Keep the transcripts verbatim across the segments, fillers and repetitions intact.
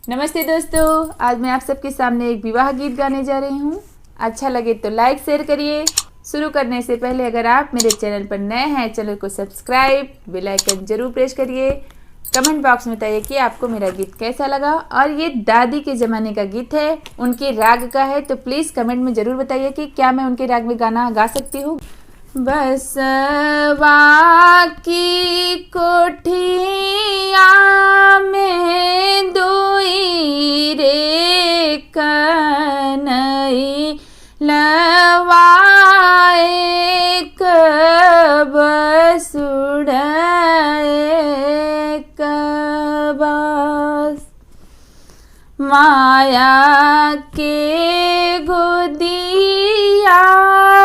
नमस्ते दोस्तों, आज मैं आप सबके सामने एक विवाह गीत गाने जा रही हूँ। अच्छा लगे तो like share करिए। शुरू करने से पहले अगर आप मेरे channel पर नए हैं, channel को subscribe, bell icon जरूर press करिए। Comment box में बताइए कि आपको मेरा गीत कैसा लगा। और ये दादी के ज़माने का गीत है, उनके राग का है, तो please comment में ज़रूर बताइए कि क्या मैं उनके राग में गाना गा सकती हूँ। बसवा की कोठिया में दुई रे कनई लवा एक बसुड़ एक बास। माया के गोदिया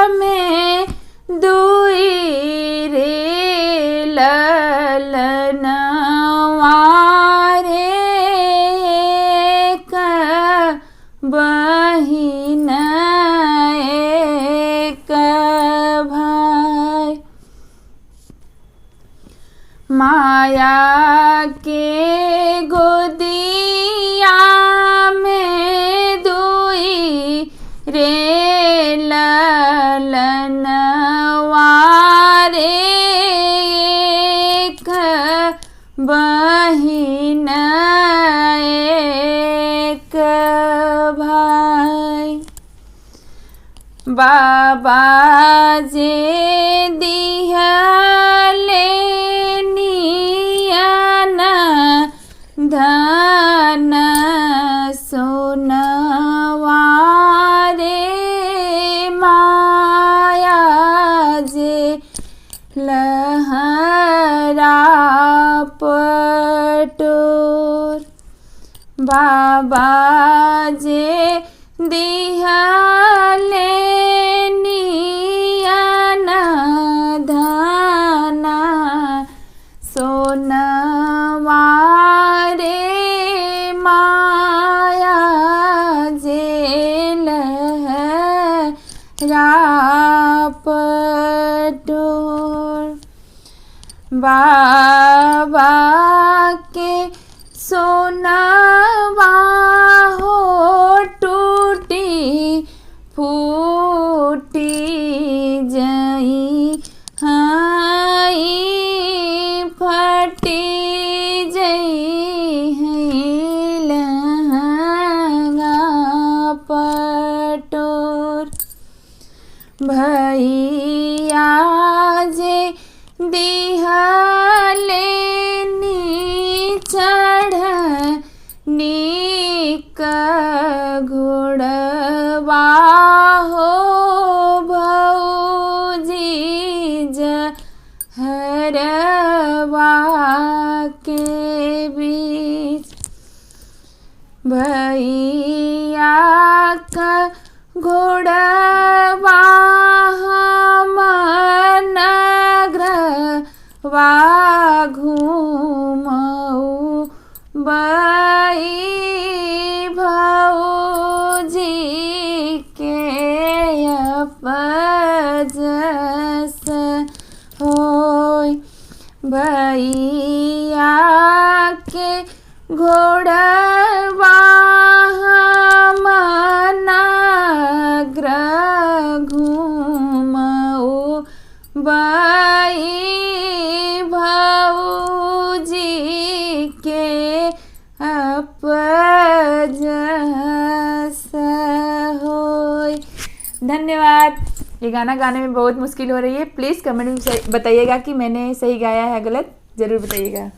में दुई रे ललनवा रे एक बहिन एक भाई। माया के गोदिया में दुई रे ललनवा रे एक बहिन एक भाई। बाबा जे दिहले नियन धन सोनवा रे माया जे लहरा पटोर। बाबा जे दिहले नियन धन सोनवा रे माया जे लहरा पटोर। बाबा के सोनवा हो टूटी फूटी जइहैं फटी जइहैं लहंगा पटोर। भइया जे दिहले नी चढ़ नीक घोड़वा हो भौजी जहरवा के बीच। भइया का घोड़वा हम नगरवा घूमऊ बई भौजी के अपजस होई। भइया के घोड़वा हम नगर घूमऊ बई भौजी के अपजस होई। धन्यवाद। ये गाना गाने में बहुत मुश्किल हो रही है। Please comment में से-, बताइएगा कि मैंने सही गाया है, गलत, ज़रूर बताइएगा।